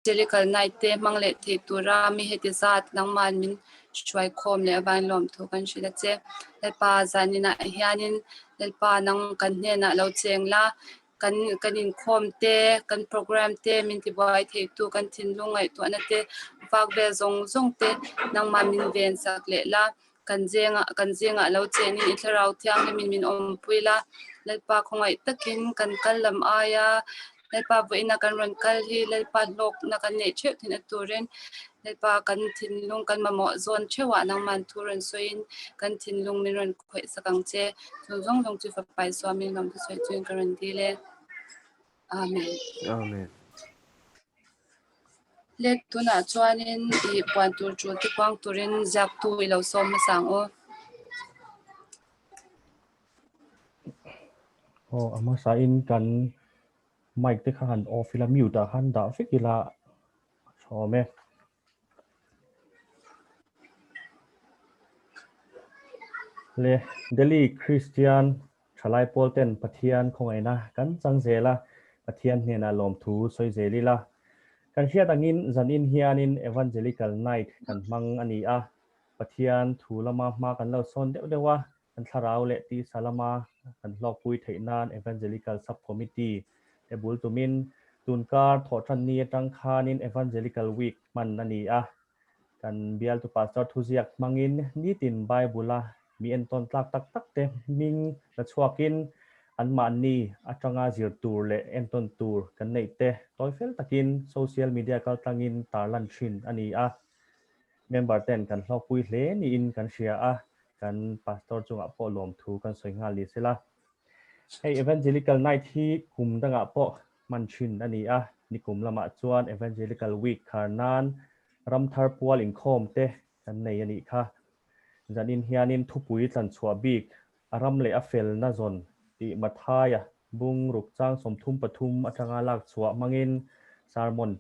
Evangelical Night te hmang leh thei tura mi heti zat nangman min hruai khawm leh avain lawmthu kan hrilh a che. Lalpa zaninah hianin Lalpa nang kan hnenah lo cheng la, kan kan inkhawm te, kan program te min tibuai theitu kan thinlung ngaihtuahna te vak vel zawng zawng te nangman min ven sak leh la. Kan zengah kan zingah lo chenin i thlarau thianghlimin min awmpui la, Lalpa khawngaih takin kan kal lam aia Lalpa vawiina kan rawn kal hi Lalpa hlawkna kan neih theuh thin a turin Lalpa kan thinlung kan mamawh zawn theuhah nangman thu rawn sawiin kan thinlung min rawn khawih sak ang che. Chu zawng zawng chu Fapa Isua min lawm thusawi chuin ka rawn dil e. Amen. Amen. Le tunah chuanin i puan tur tul te puang turin ziaktu i lo sawm hmasa ang aw. Aw, a hmasain kan mic te kha han off ila, mute ah khan dah vek ila a tha awm e. Le Delhi Christian Thalai pawl ten Pathian khawngaihna kan chang zel a, Pathian hnenah lawmthu sawi zel ila. Kan hriat angin zanin hianin Evangelical Night kan hmang a ni a, Pathian thu lama hma kan lo sawn deuh deuh a, kan thlarau leh tisa lama kan hlawkpui theih nan Evangelical Sub-Committee te bul tumin tunkar thawhtanni atang khanin Evangelical Week hman a ni a, Kan bialtu pastor thuziak hmangin nitin Bible-a mi entawn tlak tak tak te hming la chhuakin anmahni atanga zir tur leh entawn tur kan neih te tawi fel takin social media kaltlangin tarlan thin a ni a. Member ten kan hlawkpui hle niin kan hria a, kan pastor chungah pawh lawmthu kan sawi nghal ni sela. Hei Evangelical Night hi kum dangah pawh hman thin a ni a, nikum lamah chuan Evangelical Week khar nan ramthar pual inkhawm te kan nei a nih kha. Zanin hianin thupui tlanchhuah bik a ram leh a felna zawn tih Mathaia bung ruk chang 33 atanga lak chhuah hmangin sermon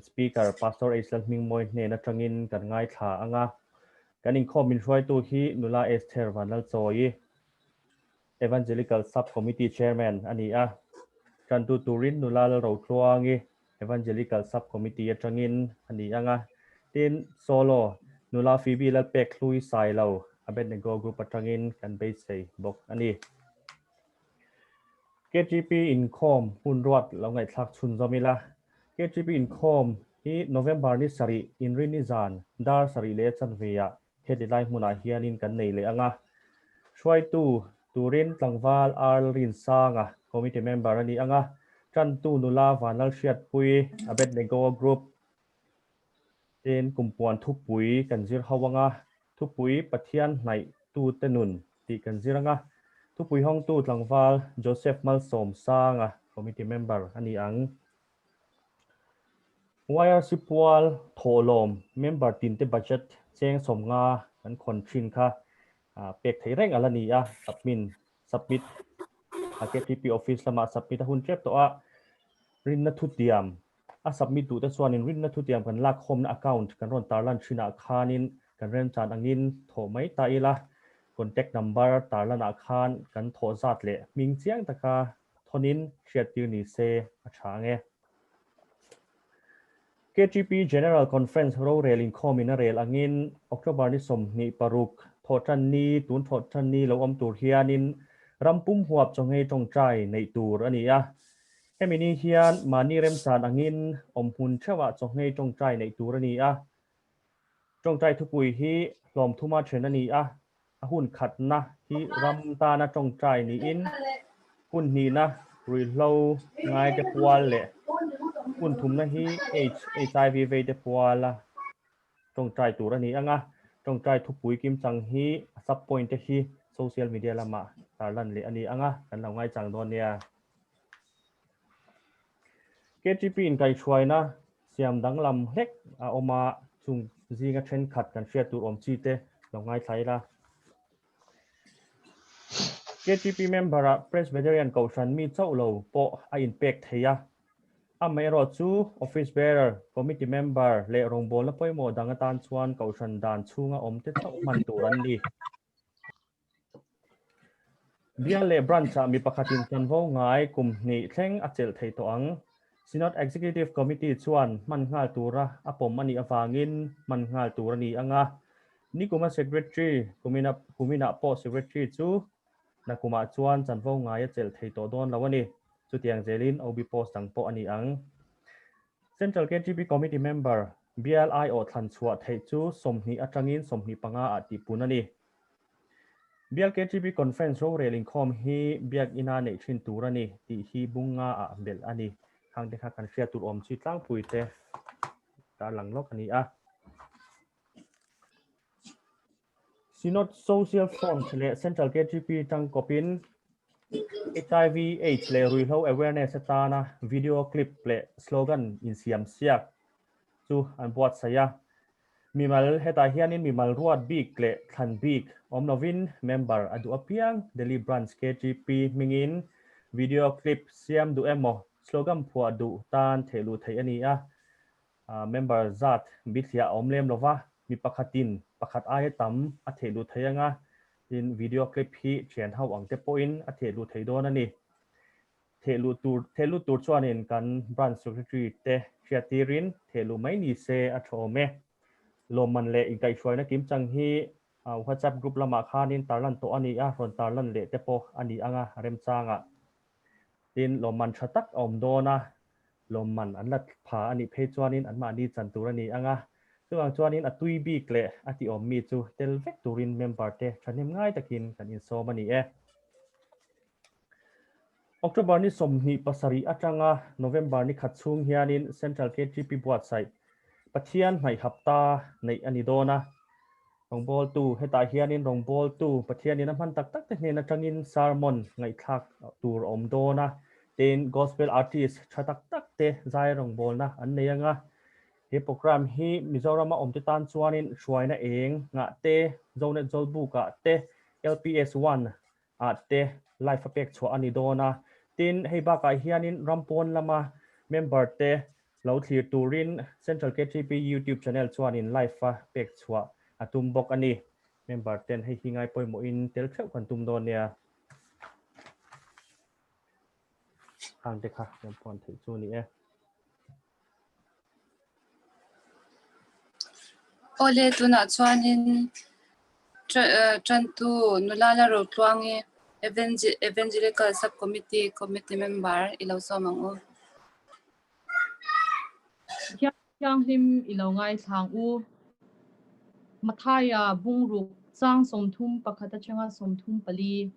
Speaker Pastor H Lalhmingmawi hnen atangin kan ngaithla ang a. Kan inkhawm min hruaitu hi Nula Esther Vanlalchawi Evangelical Sub Committee Chairman a ni a, tantu turin nula Lalrotluangi Evangelical Sub Committee atangin a ni ang a, tin solo nula Phoebe Lalpekhlui Sailo Abednego Group atangin kan beisei bawk a ni. KTP inkhawm hun ruat lo ngaihthlak chhunzawm ila, KTP inkhawm hi November ni sarih Inrini zan dar sarih leh chanve ah Heti lai hmunah hianin kan nei leh ang a, hruaitu turin tlangval Earl Rinsanga committee member a ni ang a, tantu nula Vanlalhriatpui Abednego Group tin kumpuan thupui kan zir ho ang a, thupui Pathian hnaihtute nun tih kan zir ang a, thupui hawngtu tlangval Joseph Malsawmsanga committee member a ni ang. YRC pual thawhlawm member tinte budget cheng 50 kan khawn thin kha pek theih reng a la ni a, submin submit KTP office lamah submit a hun tep tawh a, rinna thutiam a submit duhte chuanin rinna thutiam kan lakkhawmna account kan rawn tarlan thinah khanin kan remchan angin thawh mai ta ila, contact number tarlanah khan kan thawh zat leh hming chiang taka Thawnin hriattir ni se a tha ang e. KTP General Conference rorel inkhawmin a rel angin October ni 26 thawhtanni tun thawhtanni lo awm tur hianin ram pum huap chawngei tawngtai neih tur a ni a. Hemi ni hian mahni remchan angin awmhmun theuhah chawngei tawngtai neih tur a ni a. Tawngtai thupui hi hlawm thuma then a ni a, A hun khatna hi ram tana tawngtai niin hun hnihna ruihhlo ngaite pual leh hun thumna hi aids, HIV veite puala tawngtai tur a ni ang a. Tawngtai thupui kimchang hi a sub point te hi social media lamah tarlan leh a ni ang a, kan lo ngaichang dawn nia. KTP inkaihhruaina siam danglam hlek a awm a, chung zinga thenkhat kan hriat tur awm chi te lo ngaithla ila. KTP member-ah Presbyterian Kohhran mi chauh lo pawh a inpek thei a, amaherawh chu Office Bearer, Committee Member leh rawngbawlna pawimawh dang atan chuan Kohhran dan chhunga awm te chauh hman tur an ni. Bial leh branch-ah mi pakhatin chanvo ngai kum hnih thleng a chelh thei tawh ang. Synod Executive Committee chuan hman nghal tura a pawm a nih avangin hman nghal tur a ni ang a. Nikuma Secretary, kumina kuminah pawh Secretary chu nakumah chuan chanvo ngai a chelh thei tawh dawn lo a ni. Chutiang zelin OB post dang pawh a ni ang. Central KTP Committee member bial aiawh thlan chhuah theih chu 20 atangin 25 ah tihpun a ni. Bial KTP Conference rorel inkhawm hi biakina neih thin tur a ni tih hi bung nga ah belh a ni. Khang te kha kan hriat tur awm chi tlangpui te tarlang lawk a ni a. Synod Social Front leh Central KTP tangkawpin HIV AIDS leh ruihhlo awareness atana video clip leh slogan insiam siak chu an buatsaih a. Mimal hetah hianin mimal ruat bik leh thlan bik awm lovin member a duh apiang Delhi Branch KTP hmingin video clip siam duh emaw slogan phuah duh tan thehluh theih a ni a. Member zat bithliah a awm lem lova, mi pakhatin pakhat aia tam a theh luh thei anga, tin video clip hi thian ho ang te pawhin a theh luh thei dawn a ni. Theh luh tur theh lut tur chuanin kan branch secretary te hriattirin theh luh mai ni se a tha awm e. Lawmman leh inkaihhruaina kimchang hi WhatsApp group lamah khanin tarlan tawh a ni a, rawn tarlan leh te pawh a ni anga remchangah. Tin, lawmman tha tak a awm dawn a, lawmman an la pha a nih phei chuanin anmahni chan tur a ni ang a, chuvang chuanin a tui bik leh a ti awm mi chu tel vek turin member te thahnem ngai takin kan insawm a ni e. October ni 27 atanga November ni khat chhung hianin Central KTP buatsaih Pathian hnaih hapta neih a ni dawn a. Rawngbawltu, Hetah hianin rawngbawltu Pathianin a hman tak tak te hnen atangin sermon ngaihthlak tur a awm dawn a, tin Gospel artist tha tak tak te zai rawngbawlna an nei anga, he programme hi Mizorama awmte tan chuanin hruaina eng ngah te, Zonet Zawlbuk ah te, LPS One ah te live a pek chhuah a ni dawn a. Tin, hei bakah hianin ram pawn lama member te lo thlir turin Central KTP YouTube channel chuanin live a pek chhuah a tum bawk a ni. Member ten hei hi ngai pawimawhin tel theuh kan tum dawn nia. Khang te kha kan puan theih chu a ni e. Awle tunah chuanin tantu nula la Rotluangi Evangelical Sub-Committee Committee Member i lo sawm ang u. Thianghlim i lo ngaithlang u. Mathaia bungruk chang 31 atanga 34.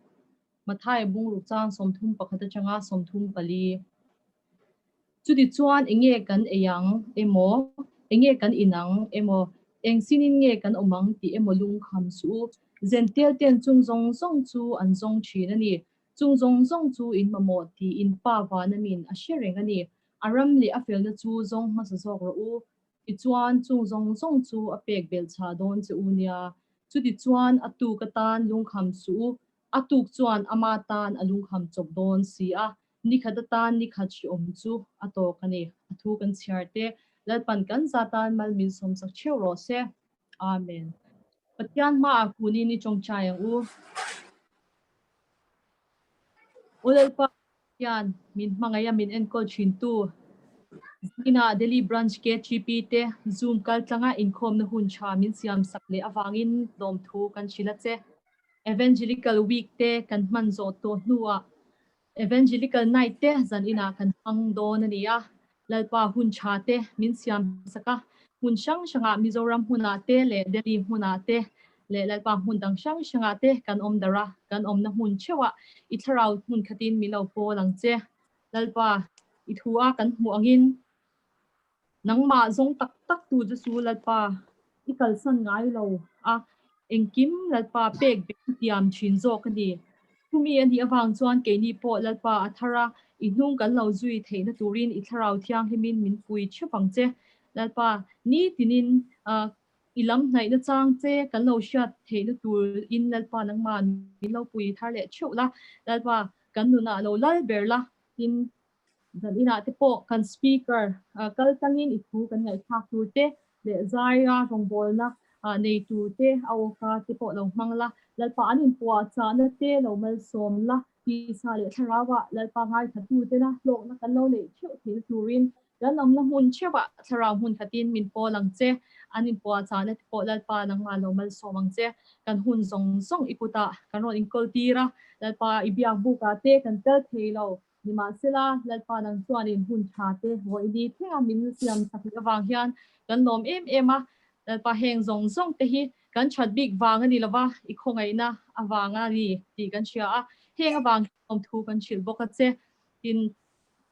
Mathaia bungruk chang 31 atanga 34. Chutichuan enge kan ei ang emaw, enge kan in ang emaw, eng sinin nge kan awm ang tih emaw lungkham suh u. Zentel ten chung zawng zawng chu an zawng thin a ni. Chung zawng zawng chu in mamawh tih in Pa vana min a hre reng a ni. A ram leh a felna chu zawng hmasa zawk rawh u. Tichuan chung zawng zawng chu a pek belh chah dawn che u nia. Chutichuan a tuk atan lungkham suh u. A tuk chuan ama tan a lungkham chawp dawn si a. Ni khat atan ni khat hriawm chu a tawk a ni. A thu kan chhiar te, Lalpan kan za tan mal min sawmsak theuh rawh se. Amen. Pathian hmaah kunin i tawngtai ang u. Aw Lalpa Pathian, min hmangaih a min enkawl thintu. Zinah Delhi Branch KTP te Zoom kaltlanga inkhawmna hun tha min siamsak leh avangin lawmthu kan hrilh a che. Evangelical Week te kan hman zawh tawh hnuah Evangelical Night te zan inah kan hmang dawn a ni a, Lalpa hun tha te min siam sak a, hmun hrang hrangah Mizoram hmunah te leh Delhi hmunah te leh Lalpa hmun dang hrang hrangah te kan awm darh a, kan awmna hmun theuhah i thlarau hmun khatin min lo pawl ang che. Lalpa, i thu a kan hmuh angin Nangmah zawng tak tak tu chu su Lalpa i kalsan ngai lo a, engkim Lalpa pek beng tiam thin zawk a ni. Chumi a nih avang chuan keini pawh Lalpa a thar a, i hnung kan lo zui theihna turin i Thlarau Thianghlimin min pui theuh ang che. Lalpa, nitinin i lam hnaihna chang che kan lo hriat theihna turin Lalpa nangmah min lo pui thar leh theuh la. Lalpa, kan nunah lo lal ber la, tin Zan inah te pawh kan speaker kal tangin i thu kan ngaihthlak tur te leh zaia rawngbawlna nei tur te a awka te pawh lo hmang la, Lalpa an inpuahchahna te lo malsawm la. Tisa leh thlarauah Lalpa ngaithlatutena hlawkna kan lo neih theuh theihna turin kan awmna hmun theuhah thlarau hmun khatin min pawl ang che. An inpuahchahna te pawh Lalpa nangmah lo malsawm ang che. Kan hun zawng zawng i kutah kan rawn inkawl tir a, Lalpa i biak bukah te kan tel thei lo. Nimahsela, Lalpa nang chuanin hun tha te vawiini thlenga min siam sak leh avang hian kan lawm em em a. Lalpa heng zawng zawng te hi kan that bik vang a ni lova, i khawngaihna avang a ni tih kan hria a, heng avang hian lawmthu kan hrilh bawk a che. Tin,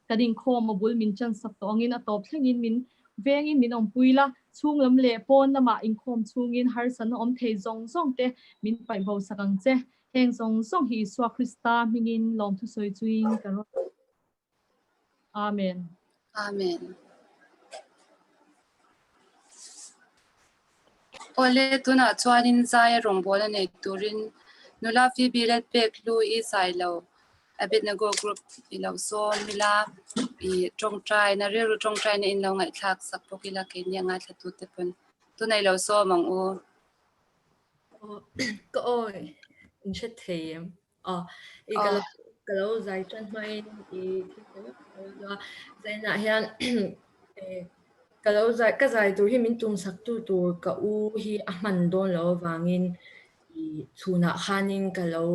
kan inkhawm a bul min chansak tawh angin a tawp thlengin min vengin min awmpui la, chhung lam leh pawn lamah inkhawm chhungin harsatna awm thei zawng zawng te min paih bo sak ang che. Heng zawng zawng hi Isua Krista hmingin lawmthu sawi chuin ka rawn. Amen. Amen. Awle, tunah chuanin zaia rawngbawlna nei turin nula Phoebe Lalpek Hlu i zai lo Abednego Group i lo sawm ila, i tawngtaina, rilru tawngtaina in lo ngaihthlak sak bawk ila keini a ngaithlatute pawn tunah i lo sawm ang u. Ka awi, in hre thei em? Aw, i ka lo ka lo zai tan hmain i thil ta vek tho a, zainah hian ka lo zai ka zai tur hi min tum sak tu tur ka u hi a hman dawn loh avangin i chhunah khanin ka lo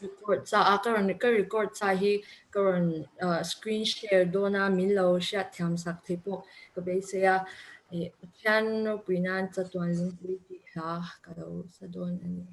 record sa a, ka rawn ka record sa hi ka rawn screen share dawn a, min lo hriat thiam sak thei pawh ka beisei a, ih Pathian ropui nan chatuan lungpui tih hla ka lo sa dawn a ni.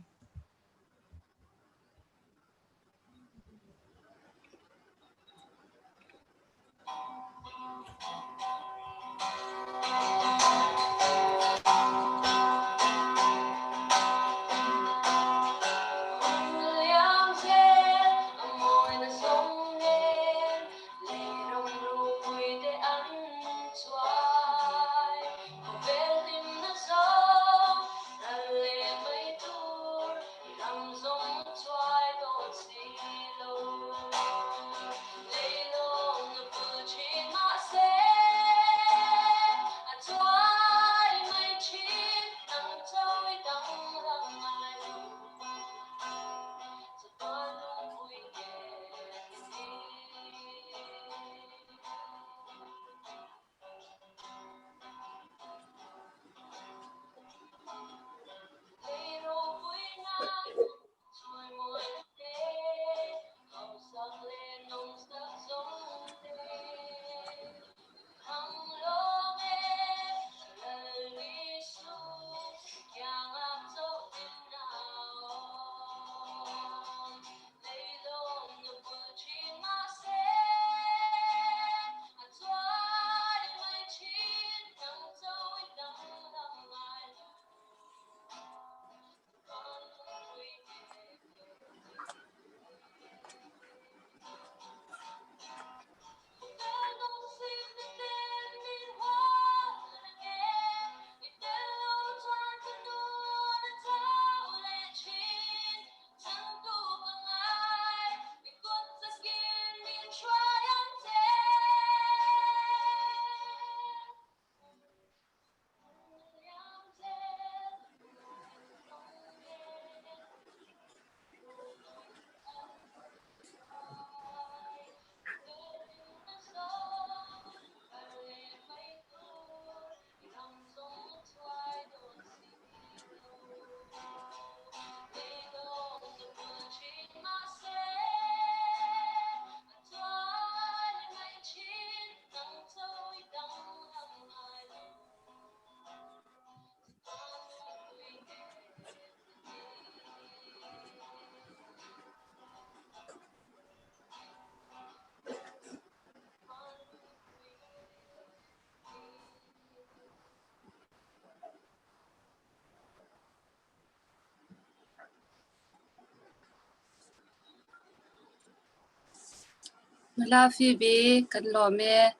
Nula Phoebe kan lawm e,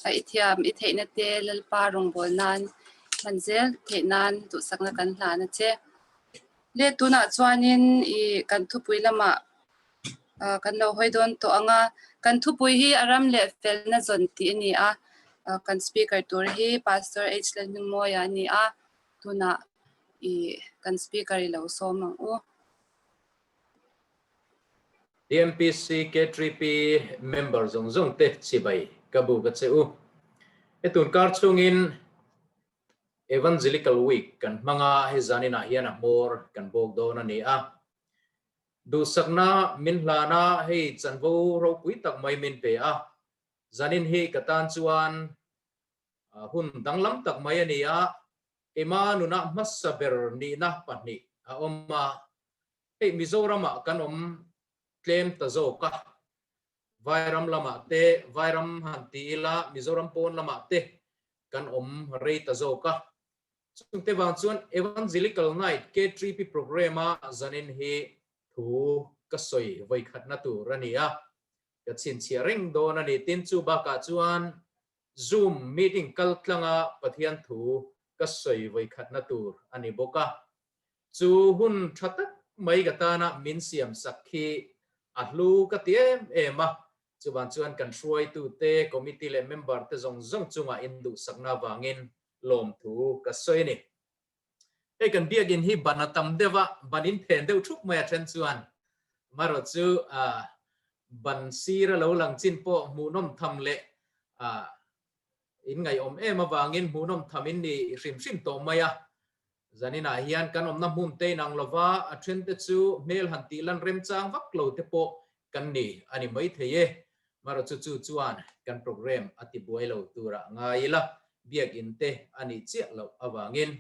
a i thiam i theihna te Lalpa rawngbâwl nan hman zel theih nan duhsakna kan hlan a che. Le tunah chuanin i kan thupui lamah kan lo hawi dawn tawh ang a, kan thupui hi a ram leh felna zawn tih a ni a, kan speaker tur hi Pastor H Lalhmingmawia a ni a, tunah i kan speaker i lo sawm ang u. TMPC K3P member zawng zawng te chibai ka bu ka che u. He tunkar chhungin Evangelical Week kan hmang a, hei zaninah hian a hmawr kan bawk dawn a ni a. Duhsakna min hlan a, hei chanvo ropui tak mai min pe a. Zanin hi ka tan chuan hun danglam tak mai a ni a, keimah nunah hmasa ber nihna pahnih a awm a. Hei Mizoramah kan awm tlem ta zawk a, Vairam lamah te, Vairam han ti ila Mizoram pawn lamah te kan awm rei ta zawk a. Chungte vang chuan Evangelical Night K3P Programme-a zanin hi thu ka sawi vawikhatna tur a ni a, ka chhinchhiah reng dawn a ni. Tin, chu bakah chuan Zoom meeting kal tlanga Pathian thu ka sawi vawikhatna tur a ni bawk a. Chu hun tha tak mai ka tana min siam sak khi a hlu ka ti em em a, chuvan chuan kan hruaitute, committee leh member te zawng zawng chungah induhsakna avangin lawmthu ka sawi a ni. Hei kan biakinn hi ban a tam deuh a, ban in phen deuh thup mai a then chuan marawh chu ban sir a lo lang chin pawh hmuhnawm tham leh in ngaihawm em avangin hmuhnawm tham in ni hrim hrim tawh mai a. Zaninah hian kan awmna hmun te inang lova a thente chu hmel han tih lan remchang vak lo te pawh kan ni a ni maithei e. Marawh chu chu chuan kan programme a ti buai lo turah ngai ila biakinn te a nih chiah loh avangin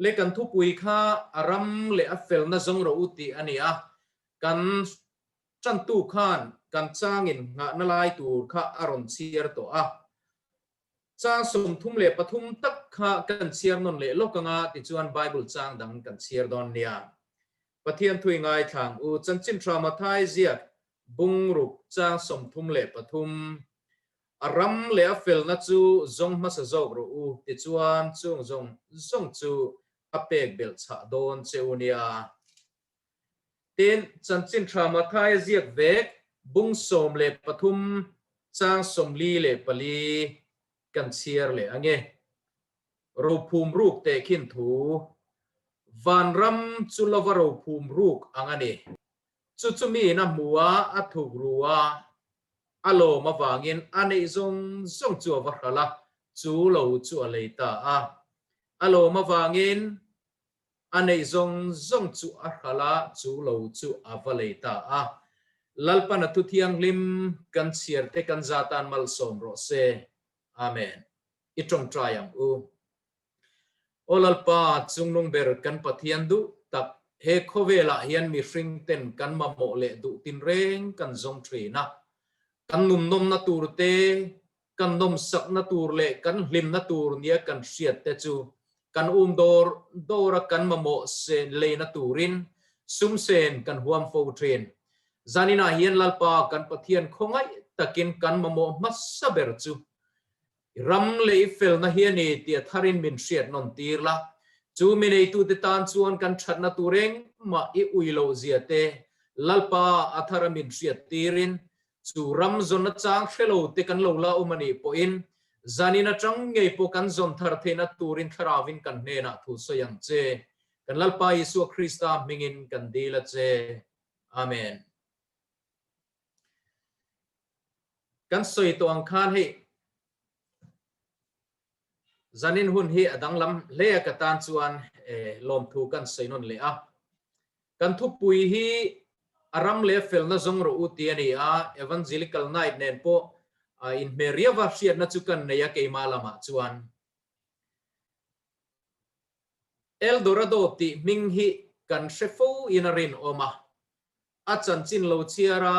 le kan thupui kha a ram leh a felna zawng rawh u tih a ni a, kan tantu khan kan changin nghahna lai tur kha a rawn chhiar tawh a. Chang 33 tak kha kan chhiar nawn leh lawk anga tichuan Bible chang dang kan chhiar dawn nia. Pathian thui ngaithlang u Chanchin Tha Mathai ziak bungruk chang 33 A ram leh a felna chu zawng hmasa zawk rawh u tichuan chung zawng zawng chu a pek belh chhah dawn che u nia. Tin, Chanchin Tha Mathai a ziak vek bung 13 chang 44 kan chhiar leh ange. Rophum ruk tehkhin thu, Vanram chu lova rophum ruk ang a ni. Chu chu miin a hmu a, a thuk ru a, a lawm avangin a neih zawng zawng chu a va hralh a, chu lo chu a lei ta a. A lawm avangin A neih zawng zawng chu a hralh a, chu lo chu a va lei ta a. Lalpan a thu thianghlim kan chhiar te kan za tan malsawm rawh se. Amen. I tawngtai ang u. Aw Lalpa, chungnung ber kan Pathian duh tak, he khawvelah hian mihring ten kan mamawh leh duh tinreng kan zawng thin a. Kan nunnawmna tur te, Kan nawmsakna tur leh kan hlimna tur nia kan hriat te chu kan um dawr dawr a kan mamawh sen leina turin sum sen kan huam fo thin. Zaninah hian Lalpa kan Pathian khawngaih takin kan mamawh hmasa ber chu i ram leh i felna hi a ni tih a tharin min hriat nawn tir la. Chu mi neitute tan chuan kan thatna tur engmah i ui loh zia te Lalpa a thara min hriat tirin Chu ram zawn achang hre lo te kan lo la awm a nih pawhin zanin atang ngei pawh kan zawn thar theihna turin thlarauin kan hnenah thu sawi ang che. Kan Lalpa Isua Krista hmingin kan dil a che. Amen. Kan sawi tawh ang khan hei zanin hun hi a danglam hle a ka tan chuan lawmthu kan sawi nawn leh a. Kan thupui hi a ram leh felna zawng rawh u tih a ni a, Evangelical Night nen pawh inhmeh riauva hriatna chu kan nei a keimah lamah chuan. El Dorado tih hming hi kan hre fo in a rinawm a, a chanchin lo chhiar a,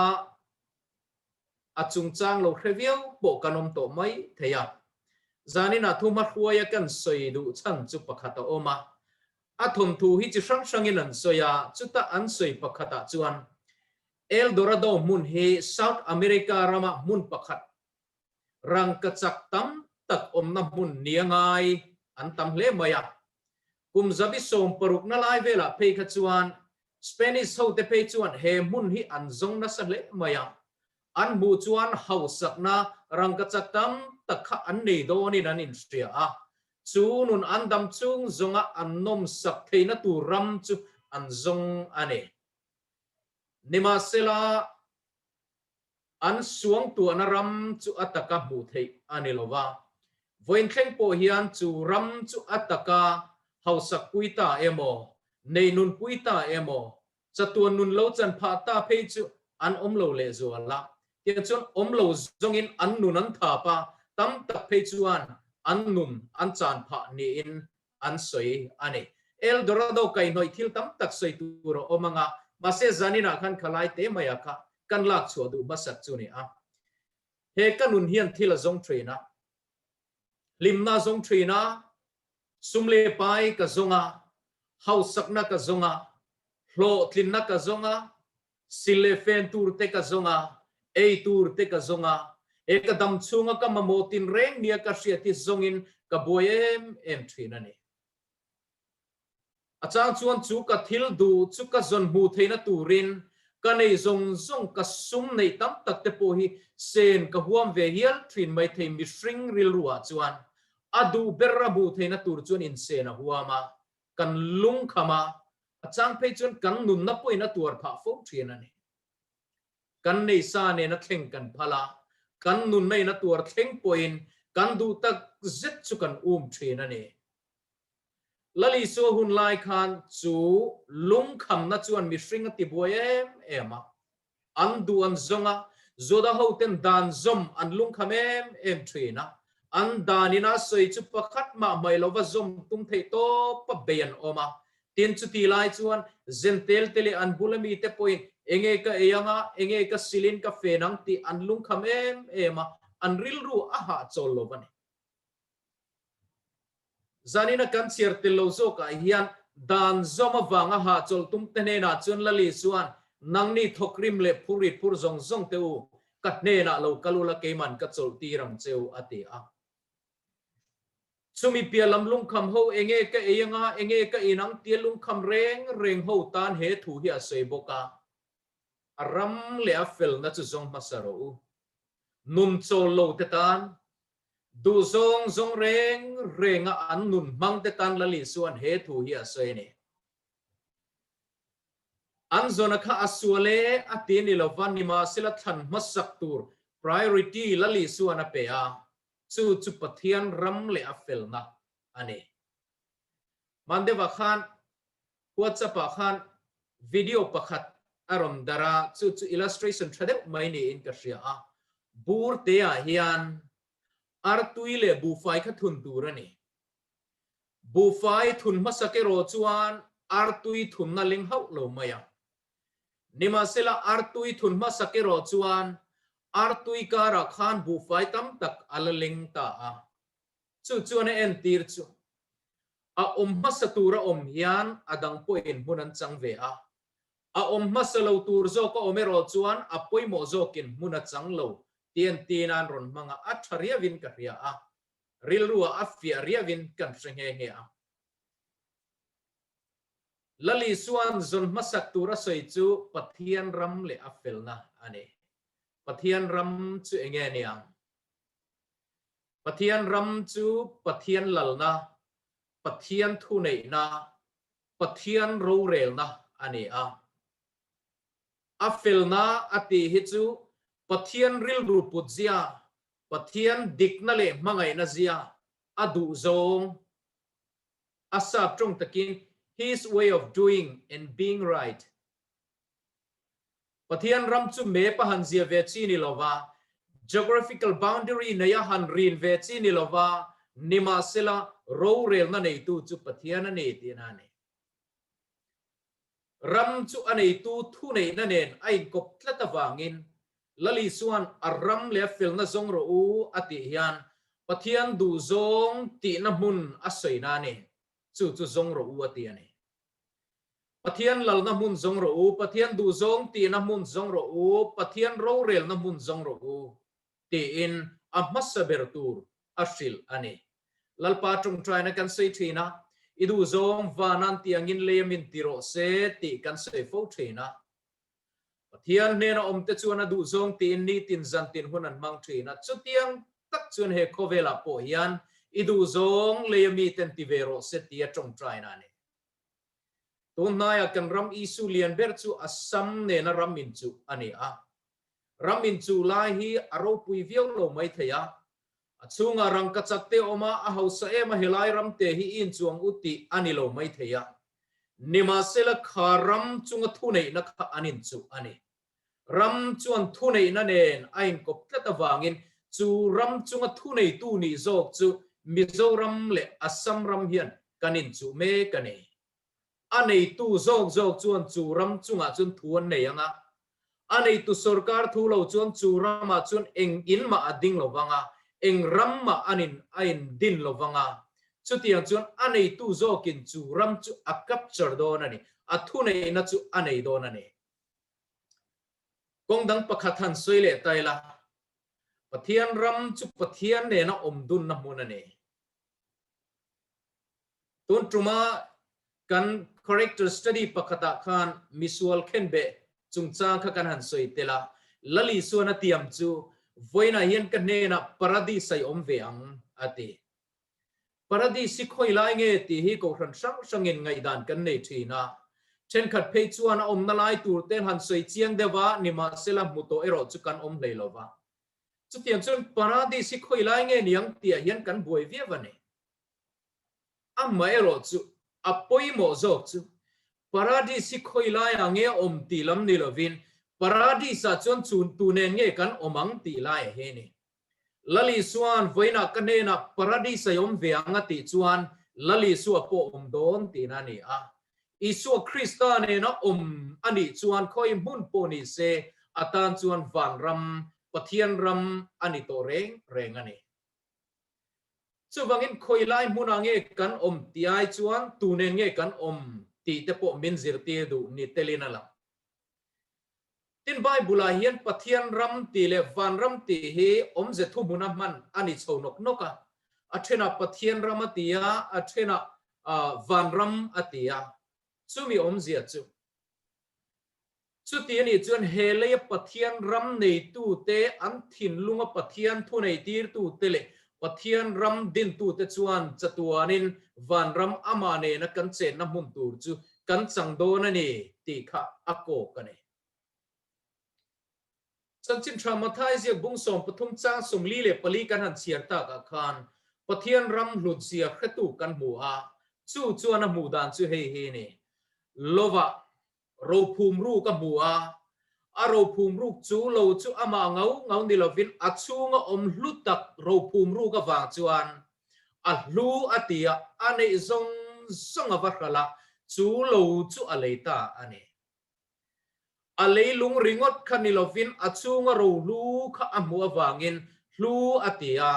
a chungchang lo hre viau pawh kan awm tawh mai thei a. Zaninah thu hmahruaia kan sawi duh chhan chu pakhat a awm a, A thawnthu hi chi hrang hrangin an sawi a, chuta an sawi pakhatah chuan El Dorado hmun hi South America rama hmun pakhat rangkachak tam tak awmna hmun nia ngai an tam hle mai a. Kum zabi sawm parukna lai velah phei kha chuan Spanish hote phei chuan he hmun hi an zawng nasa hle mai a, an hmuh chuan hausakna rangkachak tam tak kha an nei dawnin an inhria a, Chu nun an dam chung zawnga an nawmsak theihna tur ram chu an zawng a ni. Nimahsela, An suangtuahna ram chu a taka hmuh theih a ni lo va. Vawiin thleng pawh hian chu ram chu a taka hausakpui ta emaw, neinunpui ta emaw, chatuan nun lo chan phah ta phei chu an awm lo lehzual a. Tiang chuan awm lo zawngin an nun an thap a, tam tak phei chuan an nun an chan phah niin an sawi a ni. El Dorado kaihhnawih thil tam tak sawi tur a awm ang a, mahse zaninah khan khalai te maia kha kan lak chhuah duh hmasak chu ni a. He ka nun hian thil a zawng thin a, hlimna a zawng thin a, sum leh pai ka zawng a, hausakna ka zawng a, hlawhtlinna ka zawng a, Sil leh fen tur te ka zawng a, ei tur te ka zawng a, he ka dam chhunga ka mamawh tin reng nia ka hriat hi zawngin ka buai em em thin a ni. A chang chuan chu ka thil duh chu ka zawn hmuh theihna turin ka nei zawng zawng ka sum neih tam tak te pawh hi sen ka huam ve hial thin maithei mihring rilruah chuan a duh ber a hmuh theihna tur chuan insen a huam a, kan lungkham a, A chang phei chuan kan nunna pawhin a tuar phah fo thin a ni. Kan neisa nena thleng kan phal a, kan nunna in a tuar thleng pawhin kan duh tak zet chu kan um thin a ni. Lalisua hun lai khan chu lungkhamna chuan mihring a tibuai em em a. An duh an zawng a, Juda hoten dan zawm an lungkham em em thin a, an dan ina sawi chu pakhat mah hmai lova zawm tum theih tawpa bei an awm a. Tin, chuti lai chuan Zentel te leh an bula mite pawhin enge ka ei anga, enge ka silin ka fen ang tih an lungkham em em a, an rilru a hahchawl lo a ni. Zanina kan chhiar tel lo zawkah hian dan zawm avanga hahchawlh tum te hnenah chuan Lali chuan, Nangni thawkrim leh phurrit phur zawng zawng te u, ka hnenah lo kal ula keiman ka chawlh tir ang che u, a ti a. Chumi piah lam lungkham ho enge ka ei anga, enge ka in ang tia lungkham reng reng ho tan he thu hi a sawi bawk a, A ram leh a felna chu zawng hmasa rawh u. Nun chawl lo te tan Duh zawng zawng reng renga an nun hmang te tan Lali chuan he thu hi a sawi a ni. An zawna kha a sual e a ti ni lova nimahsela thlan hmasak tur priority Lali chuan a pe a, chu chu Pathian ram leh a felna a ni. Mandeva khan WhatsApp ah khan video pakhat a rawn darh a, chu chu illustration tha deuh mai niin ka hria a. Bur te ah hian artui leh buhfai kha thun tur a ni. Buhfai thun hmasak erawh chuan artui thunna leng hauh lo mai a. Nimahsela artui thun hmasak erawh chuan artui karah khan buhfai tam tak a la leng ta a. Chu chuan a entir chu a awm hmasa tur a awm hian a dang pawhin hmun an chang ve a, a awm hmasa lo tur zawk a awm erawh chuan a pawimawh zawkin hmun a chang lo tih entir nan rawn hmang a, a tha riauin ka hria a, rilruah a fiah riauin kan hre nghe nghe a. Lali chuan zawn hmasak tur a sawi chu Pathian ram leh a felna a ni. Pathian ram chu enge niang? Pathian ram chu Pathian lalna, Pathian thuneihna, Pathian rorelna a ni a. A felna a tih hi chu Pathian rilru put zia, Pathian dikna leh hmangaihna zia a duh zawng, a sap tawng takin His way of doing and being right. Pathian ram chu map a han zia ve chi ni lova, geographical boundary nei a han rin ve chi ni lova, nimahsela rorelna neitu chu Pathian a ni tihna a ni. Ram chu a neitu thuneihna nen a inkawp tlat avangin Lali chuan a ram leh a felna zawng rawh u a tih hian Pathian duhzawng tihna hmun a sawina a ni, chu chu zawng rawh u a ti a ni. Pathian lalna hmun zawng rawh u, Pathian duhzawng tihna hmun zawng rawh u, Pathian rorelna hmun zawng rawh u, tiin a hmasa ber tur a hrilh a ni. Lalpa tawngtaina kan sawi thin a, I duhzawng vanan tih angin lei a min ti rawh se tih kan sawi fo thin a. Pathian hnena awmte chuan a duhzawng tiin nitin zantin hun an hmang thin a, chutiang tak chuan he khawvelah pawh hian i duhzawng lei a miten ti ve rawh se tia tawngtaina a ni. Tun hnaiah kan ram Isu lian ber chu Assam nena ram in chu a ni a. Ram inchuh lai hi a ropui viau lo mai thei a. A chhungah rangkachak te awm a, a hausa em a helai ram te hi i inchuang u tih a ni lo mai thei a. Nimahsela kha ram chunga thuneihna kha an inchuh a ni. Ram chuan thuneihna nen a inkawp tlat avangin chu ram chunga thuneitu nih zawk chu Mizoram leh Assam ram hian kan inchuh mek a ni. A neitu zawk zawk chuan chu ram chungah chuan thu an nei ang a, a neitu sorkar thu lo chuan chu ramah chuan eng in mah a ding lo vang a, eng ram mah an in a in din lo vang a. Chutiang chuan a neitu zawkin chu ram chu a capture dawn a ni, a thuneihna chu a nei dawn a ni. Kawng dang pakhat han sawi leh ta ila, Pathian ram chu Pathian nena awm dunna hmun a ni. Tun tuma kan character study pakhatah khan misual khenbeh chungchang kha kan han sawi tel a, Lali chuan a tiam chu vawiinah hian ka hnenah paradis a i awm ve ang a ti. Paradis hi khawi lai nge tih hi kohhran hrang hrangin ngaihdan kan nei thin a, thenkhat phei chuan a awmna lai tur te han sawi chiang deuh a, nimahsela hmu tawh erawh chu kan awm hlei lo va. Chutiang chuan paradis hi khawi lai nge niang tihah hian kan buai viau a ni. Amaherawh chu a pawimawh zawk chu paradis hi khawi laiah nge a awm tih lam ni lovin paradis ah chuan chun tu nen nge kan awm ang tih laiah hi a ni. Lal Isua'n vawiinah ka hnenah paradis a awm ve ang a tih chuan Lal Isua pawh awm dawn tihna a ni a. Isua Krista nena awm a nih chuan khawi hmun pawh ni se a tan chuan vanram, Pathian ram a ni tawh reng reng a ni. Chuvangin khawi lai hmunah nge kan awm tih ai chuan tu nen nge kan awm tih te pawh min zirtir duh ni telin a lang. Tin Bible-ah hian Pathian ram tih leh vanram tih hi awmze thuhmuna hman a ni chho nawk nawk a. A thenah Pathian ram a ti a, a thenah vanram a ti a. Chumi awmzia chu. Chuti a nih chuan he leia Pathian ram neitute, an thinlunga Pathian thuneitirtute leh Pathian ram dintute chuan chatuanin vanram amah nena kan chenna hmun tur chu kan chang dawn a ni tih kha a kawk a ni. Chanchin Tha Mathai ziak bung 13 chang 44 kan han chhiar takah khan Pathian ram hlutzia hretu kan hmu a, chu chuan a hmuh dan chu hei hi a ni, Lovah Rophum ruk a hmu a, a rophum ruk chu lo chu amah ngau ngau ni lovin a chhunga awm hlu tak rophum ruk avang chuan a hlu a ti a, a neih zawng zawng a va hralh a, chu lo chu a lei ta a ni. A leilung ringawt kha ni lovin a chhunga rohlu kha a hmuh avangin hlu a ti a,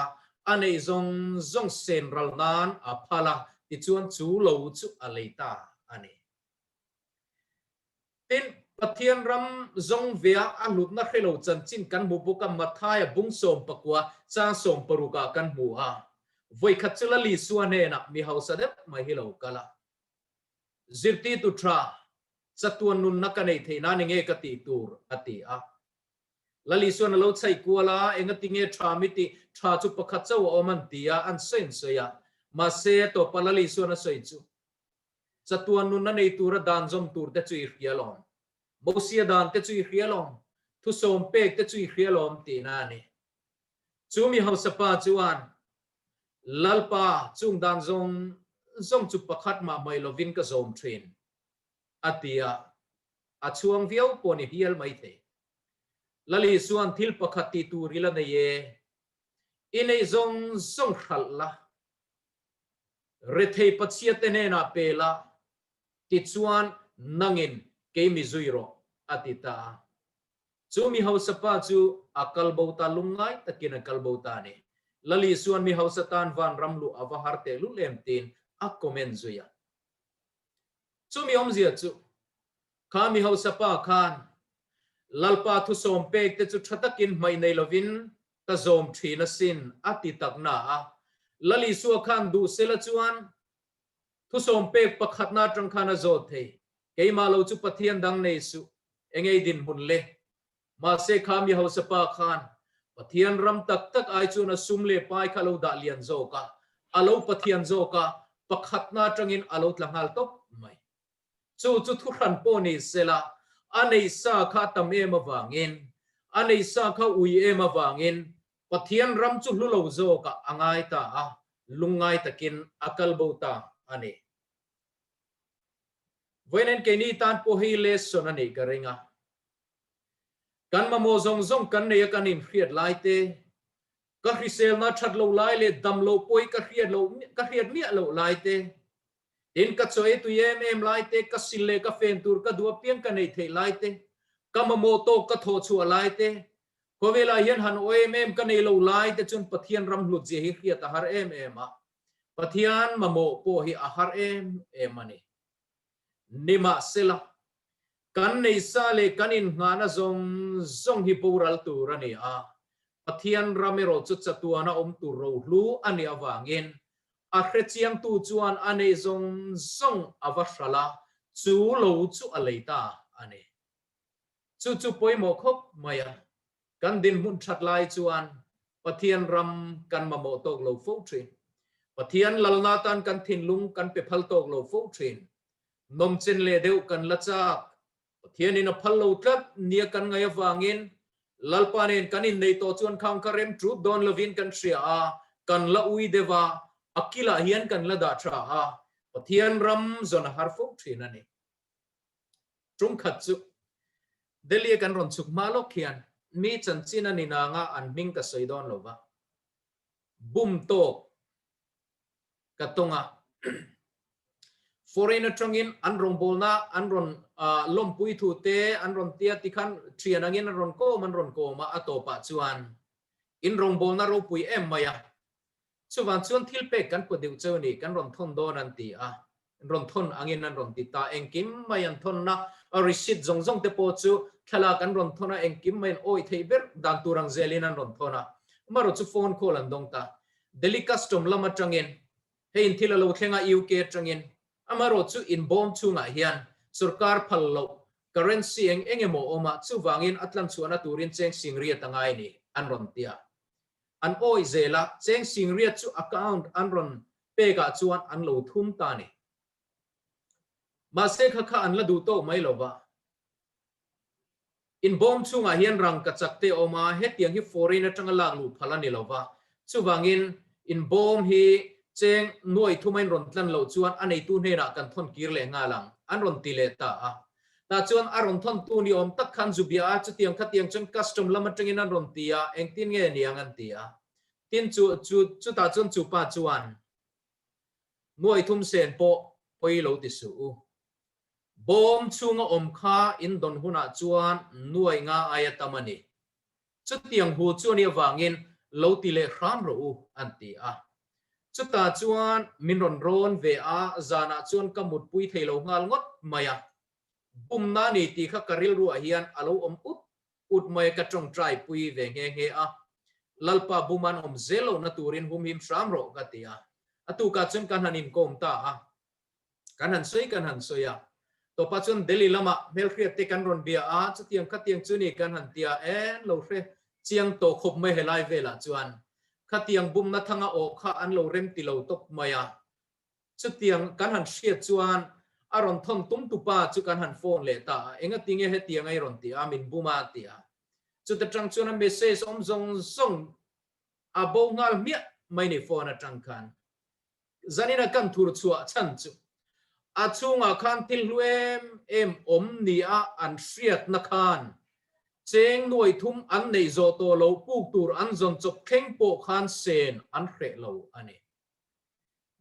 a neih zawng zawng sen ral nan a phal a, tichuan chu lo chu a lei ta a ni. Tin, Pathian ram zawng vea a hlutna hre lo chanchin kan hmu bawk a, Mathaia bung 19 chang 60 ah kan hmu a. Vawikhat chu Lal Isua hnenah mi hausa deuh mai hi lo kal a. Zirtirtu tha, chatuan nunna ka nei theih nan enge ka tih tur? a ti a. Lal Isuan a lo chhaih kual a, engati nge tha mi tih tha chu pakhat chauh a awm an ti a, an sawi an sawi a. Mahse, tawpa Lal Isuan a sawi chu, Chatuan nun a nei tura dan zawm tur te chu i hria lawm. Mosia dan te chu i hria lawm. Thusawm pek te chu i hria lawm tihna a ni. Chu mi hausa pa chuan, Lalpa, chung dan zawng zawng chu pakhat mah hmai lovin ka zawm thin, a ti a. A chhuang viau pawh ni hial mai thei. Lal Isuan thil pakhat tih tur i la nei e. I neih zawng zawng hralh la. Rethei Pathiate hnenah pe la, tichuan nangin kei mi zui rawh, a ti ta a. Chu mi hausa pa chu a kal bo ta lungngai takin a kal bo ta a ni. Lal Isuan mi hausa tan vanram luh a va har tehlul em tiin a comment zui a. Chu mi awmzia chu, kha mi hausa pa khan Lalpa thusawm pek te chu tha takin hmaih nei lovin ka zawm thin asin a ti tak na a. Lal Isua khan duh sela chuan thusawm pek pakhatna atang khan a zawt thei. Keimah lo chu Pathian dang nei suh, engei dinhmun le. Mahse kha mi hausa pa khan Pathian ram tak tak ai chuan a sum leh pai kha a lo dah lian zawk a, a lo Pathian zawk a, pakhatna atangin a lo tla nghal tawp mai. Chu chu thuhran pawh ni sela, a neih sa kha a tam em avangin. A nei sa kha ui em avangin Pathian ram chu hlu lo zawkah a ngai ta a, lungngai takin a kal bo ta a ni. Vawiin keini tan pawh hei lesson a nih ka ring a. Kan mamawh zawng zawng kan nei a kan inhriat lai te, ka hriselna that lo lai leh dam lo pawi ka hriat loh ka hriat miah loh lai te, tin ka chaw ei tui em em lai te, ka sil leh ka fen tur ka duh apiang ka neih theih lai te, ka mamawh tawk ka thawh chhuah lai te, khawvelah hian han aw em em ka nei lo lai te chuan Pathian ram hlut zia hi hriat a har em em a, Pathian mamawh pawh hi a har em em a ni. Nimahsela, kan neisa leh kan innghahna zawng zawng hi boral tur a ni a, Pathian ram erawh chu chatuana awm tur rohlu a nih avangin a hrechiangtu chuan a neih zawng zawng a va hralh a, chu lo chu a lei ta a ni. Chu chu pawimawh khawp mai a, Kan dinhmun that lai chuan Pathian ram kan mamawh tawk lo fo thin. Pathian lalna tan kan thinlung kan pe phal tawk lo fo thin. Nawmchen leh deuh kan la chak. Pathianin a phal lo tlat nia kan ngaih avangin Lalpa nen kan inneih tawh chuan khang kha rem ṭut dawn lovin kan hria a, kan la ui deuh a, a kilah hian kan la dah tha a, Pathian ram zawn a har fo thin a ni. Tum khat chu Delhi a kan rawn chhuk hma lawk hian mi chanchin a ni nanga an hming ka sawi dawn lo va, bum tawk ka tawng a. Foreign atangin an rawngbawlna an rawn lawmpui thu te an rawn tia tikhan thian angin an rawn kawm an rawn kawm a, a tawpah chuan in rawngbawlna ropui em mai a, Chuvang chuan thil pek kan pawh deuh cheu ni, kan rawn thawn dawn an ti a, rawn thawn angin an rawn ti ta. Engkim mai an thawnna, a receipt zawng zawng te pawh chu thlalak an rawn thawn a, engkim mai an awih theih ber dan tur ang zelin an rawn thawn a. Amaherawh chu phone call an dawng ta. Delhi Custom lam atangin hei in thil a lo thleng a, UK atangin. Amaherawh chu in bawm chhungah hian sorkar phal loh currency eng eng emaw awm a, chuvangin a tlanchhuahna turin cheng singriat a ngai ni an rawn ti a. An awih zel a, cheng singriat chu account an rawn pek ah chuan an lo thum ta ni. Mahse kha kha an la duh tawk mai lo va. In bawm chhungah hian rangka chak te a awm a, hetiang hi foreign atanga lak luh phal a ni lo va. Chuvangin in bawm hi cheng nuai thuma in rawn tlan loh chuan a neitu hnenah kan thawn kir leh nghal ang, an rawn ti leh ta a. Tah chuan a rawn thawntu ni awm tak khan zu bia a, chutiang khatiang chuan custom lam atangin an rawn ti a, engtin nge niang an ti a. Tin chu chu chutah chuan chu pa chuan nuai thum sen pawh pawi lo ti suh u. Bawm chhunga awm kha in dawn hunah chuan nuai nga aia tam a ni. Chutiang hu chu a nih avangin lo ti leh hram rawh u an ti a. Chutah chuan min rawn rawn ve a, zanah chuan ka mutpui thei lo nghal ngawt mai a. Bumna a ni tih kha ka rilruah hian a lo awm ut ut mai a, ka tawngtai pui ve nghe nghe a. Lalpa bum an awm zel lohna turin humhim hram rawh ka ti a. A tukah chuan kan han inkawm ta a. Kan han sawi kan han sawi a, tawpah chuan Delhi lamah hmelhriat te kan rawn bia a, chutiang khatiang chu ni kan han ti a, en lo hre chiang tawh khawp mai helai velah chuan khatiang bumna thanga awh kha an lo rem ti lo tawp mai a, chutiang kan han hriat chuan a rawn thawn tum tupa chu kan han phone leh ta a, engatinge hetiang a i rawn ti a, min bum a ti a, chuta tang chuan a message awm zawng zawng a bo nghal hmiah mai ni phone atang khan. Zanina kan thur chhuah chhan chu a chhungah khan thil hlu em em awm nia an hriatna khan cheng nuai thum an neih zawh tawh lo puk tur an zawn chawp thleng pawh khan sen an hreh lo a ni.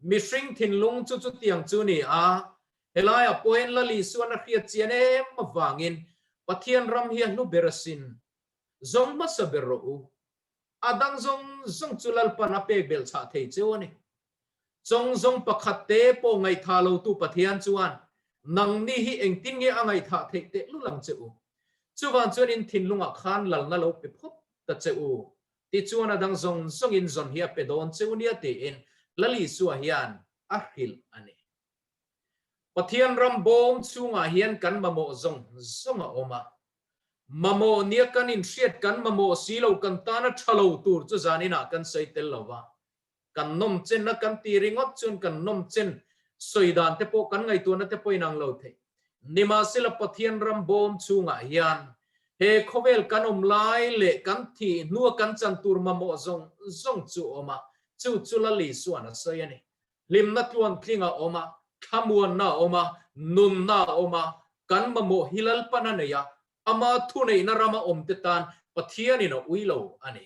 Mihring thinlung chu chutiang chu ni a, helaiah pawhin Lal Isuan a hriat chian em avangin Pathian ram hi a hlu ber asin, zawng hmasa ber rawh u. A dang zawng zawng chu Lalpan a pek belh chhah thei cheu a ni. Chawng zawng pakhat te pawh ngaihthah lotu Pathian chuan nangni hi engtin nge a ngaihthah theih tehlul ang che u? Chuvang chuan in thinlungah khan lalna lo pe phawt ta che u. Tichuan a dang zawng zawngin zawn hi a pe dawn cheu nia tiin Lal Isua hian a hrilh a ni. Pathian ram bawm chhungah hian kan mamawh zawng zawng a awm a. Mamawh nia kan inhriat kan mamawh si lo kan tana tha lo tur chu zaninah kan sawi tel lo va. Kan nawm chenna kan ti ringawt chuan kan nawm chen sawi dan te pawh kan ngaihtuahna te pawh inang lo thei. Nimahsela Pathian ram bawm chhungah hian. He khawvel kan awm lai leh kan thih hnua kan chan tur mamawh zawng zawng chu a awm a, chu chu Lal Isuan a sawi a ni. Hlimna tluantling a awm a, thlamuanna a awm a, nunna a awm a, kan mamawh hi Lalpan a nei a, ama thuneihna rama awmte tan Pathianin a ui lo a ni.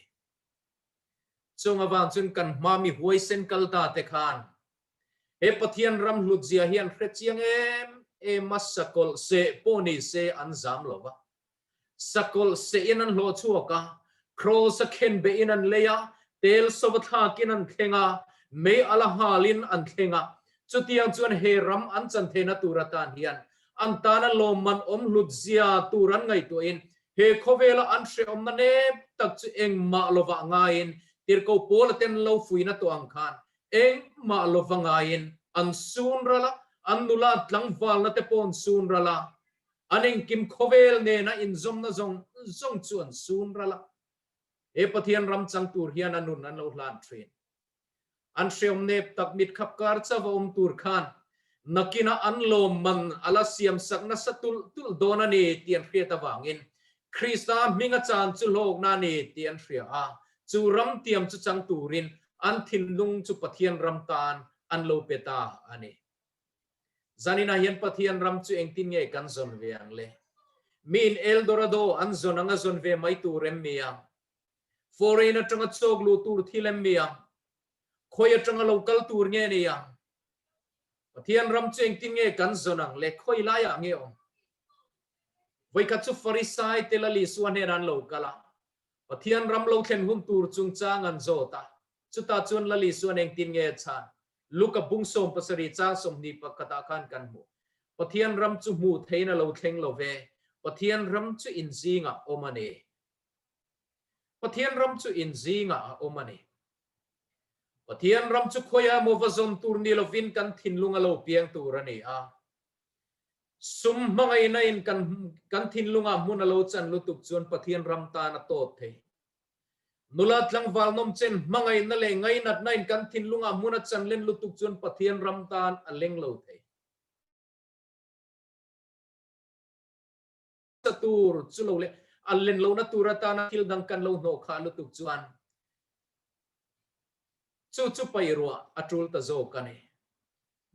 Chung avang chuan kan hma mi huaisen kal ta te khan he Pathian ram hlut zia hi an hre chiang em em a, sakawlh seh pawh ni se an zam lo va. Sakawlh seh in an hlawh chhuak a, kraws a khen beh in an lei a, tel sova thlak in an thleng a, mei ala nghal in an thleng a. Chutiang chuan he ram an chan theihna tur atan hian an tana lawmman awm hlut zia tur an ngaihtuah in He khawvela an hrehawmna nep tak chu engmah lovah ngaiin Tirhkoh Paula ten lo fuihna tawh ang khan engmah lova ngaiin an sun ral a, an nula tlangvalna te pawh an sun ral a, an engkim khawvel nena inzawmna zawng zawng chu an sun ral a. He Pathian ram chang tur hian a nun an lo hlan thin. An hreawm nep tak mitkhap kar chauh a awm tur khan nakinah an lawmman a la siamsak nasa tulh tulh dawn a ni tih an hriat avangin Krista hminga chan chu hlawkna a ni tih an hria a, chu ram tiam chu chang turin an thinlung chu Pathian ram tan an lo pe ta a ni. Zaninah hian Pathian ram chu engtin nge kan zawn ve ang le? Miin El Dorado an zawn anga zawn ve mai tur em mi ang? Foreign atanga chawk luh tur thil em mi ang? Khawi atanga lo kal tur nge ni ang? Pathian ram chu engtin nge kan zawn ang le? Khawi laiah nge awm? Vawikhat chu Farisai te Lal Isua hnenah an lo kal a, Pathian ram lo thlen hun tur chungchang an zawt a. Chutah chuan Lal Isuan engtin nge a chhan? Luka bung 70 chang 21 ah khan kan hmu. Pathian ram chu hmuh theihin a lo thleng lo ve, Pathian ram chu inzingah awm a ni. Pathian ram chu inzingah a awm a ni. Pathian ram chu khawiah emaw va zawn tur ni lovin kan thinlung a lo piang tur a ni a. Sum hmangaihna in kan kan thinlungah hmun a lo chan lutuk chuan Pathian ram tan a tawt thei. Nula tlangval nawmchen hmangaihna leh ngainatna in kan thinlungah hmun a chan len lutuk chuan Pathian ram tan a leng lo thei. Ta tur chu lo leh a len lohna tur atana thil dang kan lo hnawh khah lutuk chuan chu chu paihruah a tul ta zawk a ni.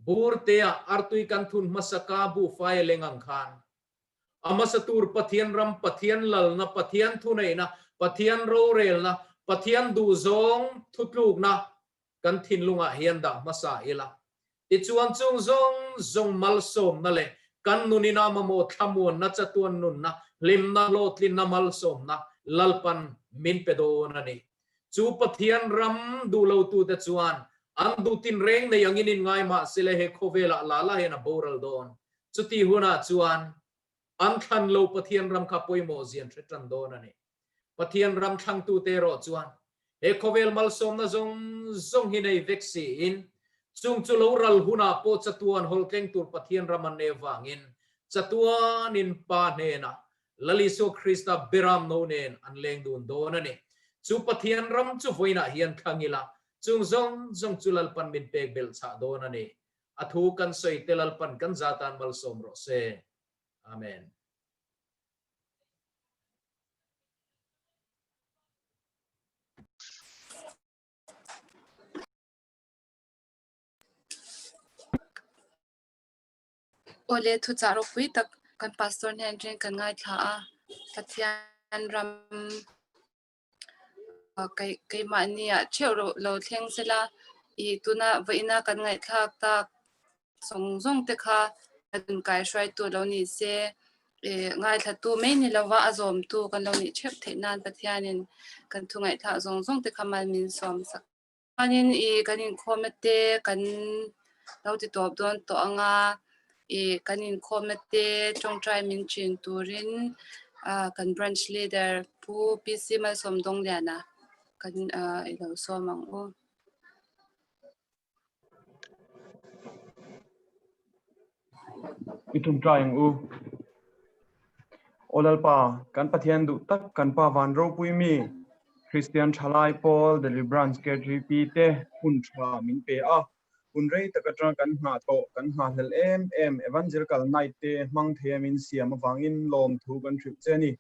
Bur tea artui kan thun hmasa ka buhfai a leng ang khan a hmasa tur Pathian ram, Pathian lalna, Pathian thuneihna, Pathian rorelna, Pathian duhzawng thutlukna kan thinlungah hian dah hmasa ila. Tichuan chung zawng zawng malsawmna leh kan nunina mamawh thlamuanna, chatuan nunna, hlimna, hlawhtlinna, malsawmna Lalpan min pe dawn a ni. Chu Pathian ram duh lotute chuan an duh tinreng nei angin in ngai mah se le he khawvelah la la hian a boral dawn. Chuti hunah chuan an thlan lo Pathian ram kha pawimawh zian hre tan dawn a ni. Pathian ram thlangtute erawh chuan he khawvel malsawmna zawng zawng hi nei vek siin chung chu lo ral hunah pawh chatuan hawltleng tur Pathian ram an nei avangin chatuanin Pa hnenah Lal Isua Krista beram no nen an leng dun dawn a ni. Chu Pathian ram chu vawiinah hian thlang ila, chung zawng zawng chu Lalpan min pek belh chhah dawn a ni. A thu kan sawi te Lalpan kan za tan malsawm rawh se. Amen. Awle thuchah ropui tak kan pastor hnen atangin kan ngaithla a, Pathian ram keimahni ah theuh lo thleng sela ih tuna vawiina kan ngaihthlak tak zawng zawng te kha a rawn kaihruaitu lo ni se ih ngaithlatu mai ni lova a zawmtu kan lo nih theuh theih nan Pathianin kan thu ngaihthlak zawng zawng te kha mal min sawm sak. Chuanin ih kan inkhawmna te kan lo ti tawp dawn tawh ang a, ih kan inkhawmna te tawngtai min chin turin ah kan branch leader Pu PC Malsawmdawngliana kan ah i lo sawm ang u. I ṭawngṭai ang u. Aw Lalpa, kan Pathian duh tak kan Pa van ropui mi, Kristian ṭhalai pawl Delhi Branch KGP te hun ṭha min pe a, hun rei tak aṭanga kan nghah tawh kan nghahhlelh em em Evangelical Night te hmang theia min siam avangin lawmthu kan hrilh che a ni.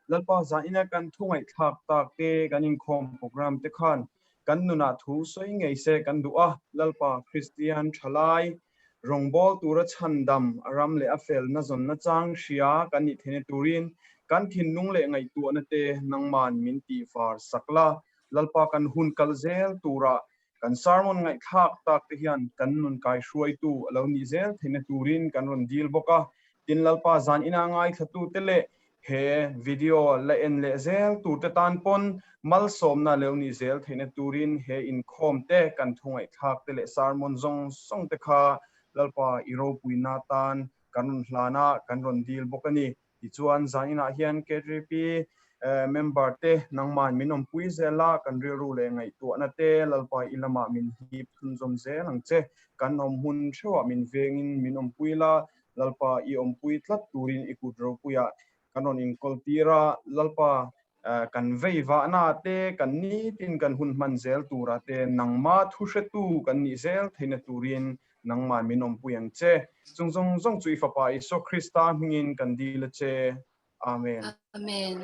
Lalpa zanin a kan thu ngaihthlak tak te, kan inkhawm program te khan kan nunah thu sawi ngei se kan duh a. Lalpa Kristian thalai Rawngbâwl tura chhandam, a ram leh a felna zawnna chang hria kan nih theihna turin kan thinlung leh ngaihtuahna te nangman min tihvar sak la. Lalpa kan hun kal zel turah kan sermon ngaihthlak tak te hian kan nun kaihruaitu a lo nih zel theihna turin kan rawn dil bawk a. Tin, Lalpa zan ina ngaithlatute leh He video la en leh zel tur te tan pawn malsawmna lo nih zel theihna turin he inkhawm te kan thu ngaihthlak te leh sermon zawng zawng te kha Lalpa i ropuina tan kan rawn hlan a, kan rawn dil bawk a ni. Tichuan zaninah hian KTP member te nangman min awmpui zel a, kan rilru leh ngaihtuahna te Lalpa i lamah min hip chhunzawm zel ang che. Kan awm hun theuhah min vengin min awmpui la, Lalpa i awmpui tlat turin i kut ropuiah kan rawn inkawl tir a, Lalpa kan vei vahna te, kan nitin kan hun hman zel tura te, nangma thu hretu kan nih zel theihna turin nangman min awmpui ang che. Chung zawng zawng chu i Fapa Isua Krista hmingin kan dil a che. Amen. Amen.